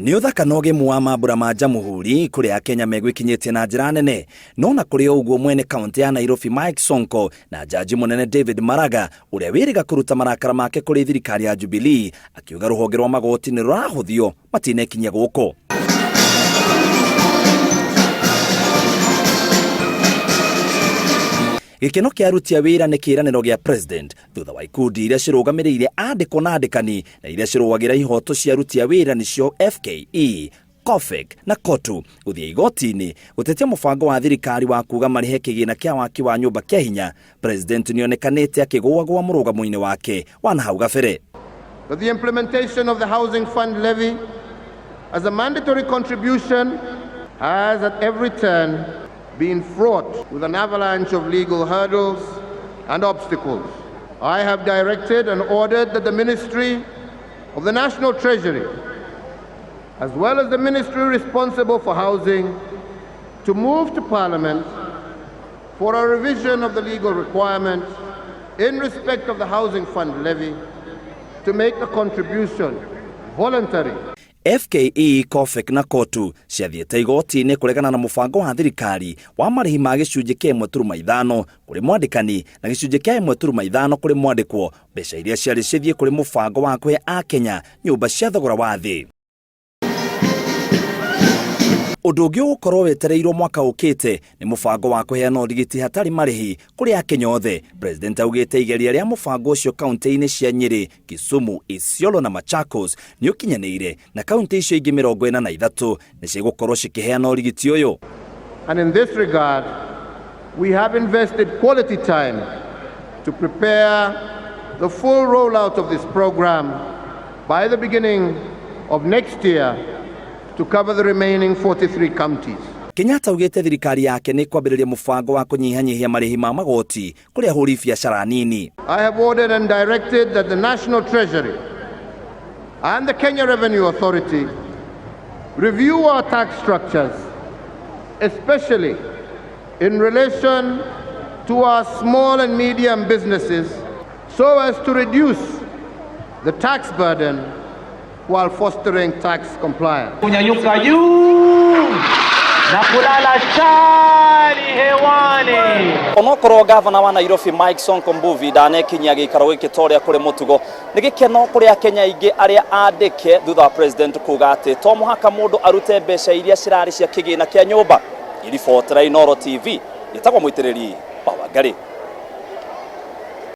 Nĩ ũthaka na ũgemu wa mambura ma Jamhuri kũrĩa Akenya megwĩkinyĩtie na njĩra nene. No na kũrĩ o ũguo mwene kaũntĩ ya Nairobi Mike Sonko na jaji mũnene David Maraga ũrĩa wĩrĩga kũruta marakara make kũrĩ thirikari ya Jubilee akiuga rũhonge rwa magoti nĩ rũrahũthio matinekinyia gũkũ. Gĩkeno kĩa aruti a wĩra nĩ kĩĩranĩro gĩa president thutha wa ikundi iria cirũgamĩrĩire andĩkwo na andĩkani na iria cirũagĩra ihoto cia aruti a wĩra nĩcio FKE, COFEC na COTU gũthiĩ igoti-inĩ gũtetia mũbango wa thirikari wa kuga marĩhe kĩgĩna kĩa waki wa nyũmba kĩa hinya. President nĩonekanĩte akĩgũagũa mũrũgamo-inĩ wake wa na hau gabere. That the implementation of the housing fund levy as a mandatory contribution has at every turn been fraught with an avalanche of legal hurdles and obstacles. I have directed and ordered that the Ministry of the National Treasury, as well as the ministry responsible for housing, to move to Parliament for a revision of the legal requirement in respect of the housing fund levy to make the contribution voluntary. FKE, COFEC na COTU ciathiĩte igoti-inĩ kũregana na mũbango wa thirikari wa marĩhi ma gĩcunjĩ kĩa 1.5 kũrĩ mwandĩkani na gĩcunjĩ kĩa 1.5 kũrĩ mwandĩkwo, mbeca iria ciarĩ cithiĩ kũrĩ mũbango wa kũhe Akenya nyũmba cia thogora wa thĩ. Ũndũ ũngĩ ũgũkorwo wetereirwo mwaka ũkĩte nĩ mũbango wa kũheana ũrigiti hatarĩ marĩhi kũrĩ Akenya othe. President augĩte igeria rĩa mũbango ũcio kaunti-inĩ cia Nyĩrĩ, Kisumu, Isiolo na Machakos nĩ ũkinyanĩire na kaunti icio ingĩ 43 nĩ cigũkorwo cikĩheana ũrigiti ũyũ. And in this regard, we have invested quality time to prepare the full rollout of this program by the beginning of next year to cover the remaining 43 counties. Kenyatta augĩte thirikari yake nĩ kwambĩrĩria mũbango wa kũnyihanyihia marĩhi ma magoti kũrĩ ahũri biacara nini. I have ordered and directed that the National Treasury and the Kenya Revenue Authority review our tax structures, especially in relation to our small and medium businesses, so as to reduce the tax burden while fostering tax compliance. Kunyanyuka juu na kulala chali hewani. Onokorwo gavana wa Nairobi Mike Sonko Mbuvi ndanekinyia gĩikaro gĩkĩ ta ũrĩa kũrĩ mũtugo, nĩ gĩkeno kũrĩ Akenya aingĩ arĩa andĩke thutha wa president kuga atĩ to mũhaka mũndũ arute mbeca iria cirarĩ cia kĩgĩna kĩa nyũmba. Iribotera Inooro TV, njĩtagwo Mũitĩrĩri wa Wangarĩ.